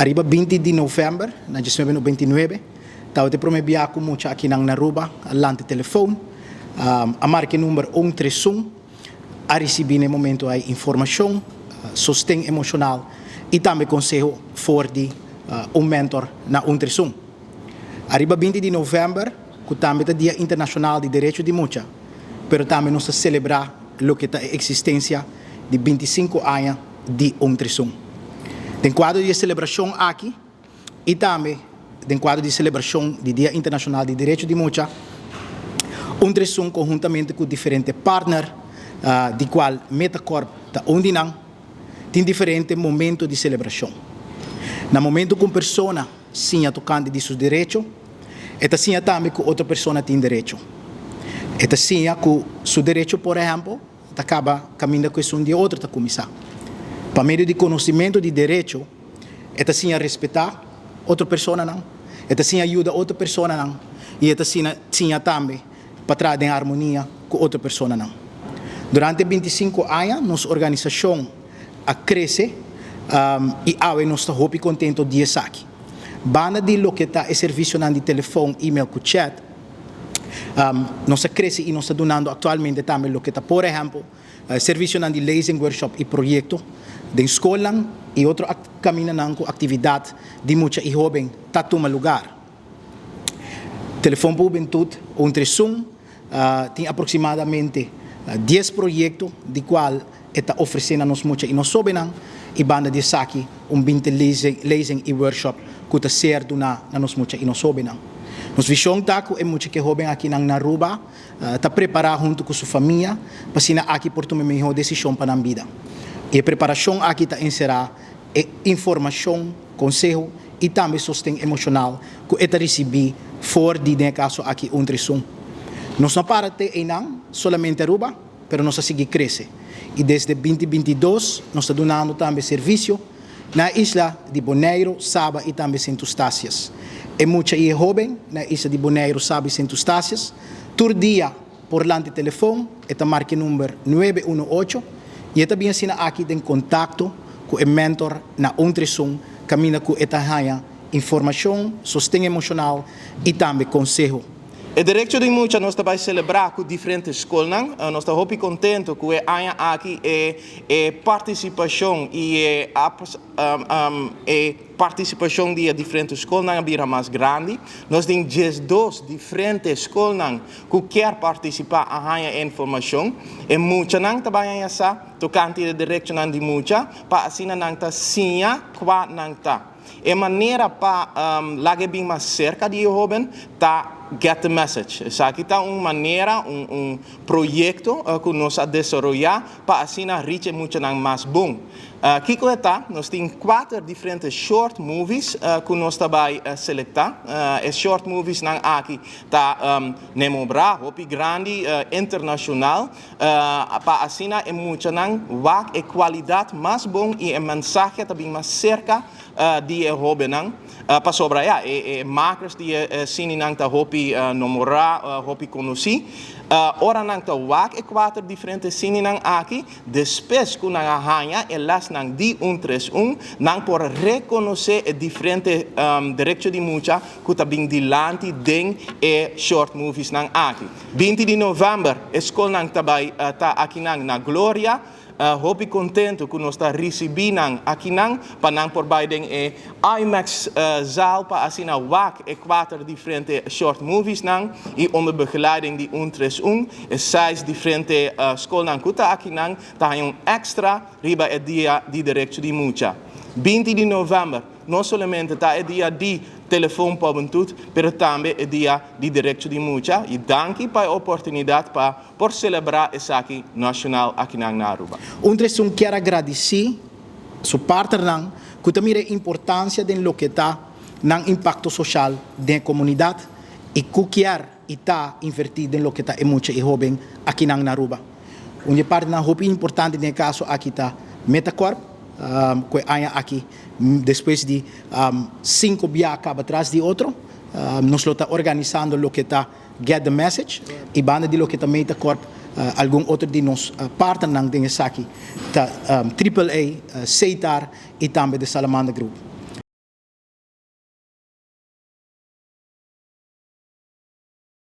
Ariba 20 di november, na 1999, tabata e prome biaha cu mucha akinan na Aruba a lanta telefon, a marca e number 131, a ricibi na e momento ay informacion, sosten emocional y tambe conseho for di un mentor na 131. Ariba 20 di november, cu tambe ta Dia Internacional di Derecho di Mucha, pero tambe nos ta celebra loke ta e existencia di 25 aña di 131. Den cuadro di e celebracion aki y tambe den cuadro di celebracion di Dia Internacional di Derecho di Mucha, 131 conhuntamente cu diferente partner, di cual Metacorp ta un di nan, tin diferente momento di celebracion. Na momento cu un persona siña tocante di su derecho, e ta siña tambe cu otro persona tin derecho. E ta siña cu su derecho, por ehempel, ta caba caminda cu esun di otro ta cuminsa. Pa medio di conocimento di derecho, e ta siña respeta otro personanan, e ta siña yuda otro personanan y e ta siña tambe pa traha den armonia cu otro personanan. Durante 25 aña, nos organisacion a crece y awe nos ta hopi contento di esaki. Banda di loke ta e servicionan di telefon, email cu chat, nos a crece y nos ta dunando actualmente tambe loke ta, por ehempel, servicionan di lezing, workshop y proyecto den scolnan y otro caminanan cu actividad di mucha y hoben ta tuma lugar. Telefon pa Hubentud 131 tin aproximadamente 10 proyecto di cual e ta ofrece na nos mucha y nos hobennan, y banda di esaki un 20 lezing y workshop cu ta ser duna na nos mucha y nos hobennan. Nos vision ta cu e mucha cu hoben aki na Aruba ta prepara hunto cu su famia pa asina aki por tuma miho decision pa nan bida. Y e preparacion aki ta encera e informacion, conseho y tambe sosten emocional cu e ta ricibi for di, den caso aki, 131. Nos no para te einan solamente Aruba, pero nos a sigui crece. Y desde 2022 nos ta dunando tambe servicio na isla di Bonaire, Saba y tambe Sint Eustatius. E mucha y hoben na isla di Bonaire, Saba y Sint Eustatius, tur dia por lanta telefon, e ta marca number 918 y e ta bin asina aki den contacto cu e mentor na 131, caminda cu e ta haya informacion, sosten emocional y tambe conseho. E derecho di mucha nos ta bay celebra cu diferente scol. Nos ta hopi contento cu e aña aki e participacion y e participacion di diferente scol a bira mas grandi. Nos tin 12 diferente scol cu kier participa, a haya informacion. E muchanan tambe sa tocante e derecho di mucha, pa asina nan ta siña cua nan ta. E manera pa laga bin mas cerca di hoben ta Get the Message. Esaki ta un manera, un proyecto cu nos a desaroya pa asina reach muchanan mas bon. Kico ta? Nos tin cuater diferente short movies cu nos ta bay selecta. E short movies nan aki ta nombra, hopi grandi, internacional, pa asina e muchanan wak e calidad mas bon y e mensahe tambe mas cerca di e hobennan. Pasobra ja, e makers di e cinenan ta hopi nombra, hopi conoci. Ora nan ta wak e cuater diferente cinenan aki, despues cu nan a haya e lesnan di 131, nan por reconoce e diferente derecho di mucha cu ta bin dilanti den e short movies nan aki. 20 di november, e scolnan tambe ta aki nan na Gloria. Hopi contento cu nos ta ricibi nan aki nan pa nan por bay den e IMAX zaal pa asina wak e cuater diferente short movies nan y onder begeleiding di 131 e seis diferente scolnan cu ta aki nan ta un extra riba e Dia di Derecho di Mucha. 20 di november no solamente ta e Dia di Telefon pa Hubentud, pero tambe e Dia di Derecho di Mucha, y danki pa e oportunidad pa por celebra esaki nacional aki na Aruba. 131 kier gradici su partnernan cu ta mira importancia di loke ta nan impacto social den comunidad y cu kier y ta inverti den loke ta e mucha y hoben aki na Aruba. Un partner hopi importante den e caso aki ta Metacorp, cu aña aki despues di cinco biaha caba tras di otro, nos ta organisando loke ta Get the Message y banda di loke ta Metacorp, algun otro di nos partnernan den esaki ta AAA, CETAR y tambe di Salamander Group.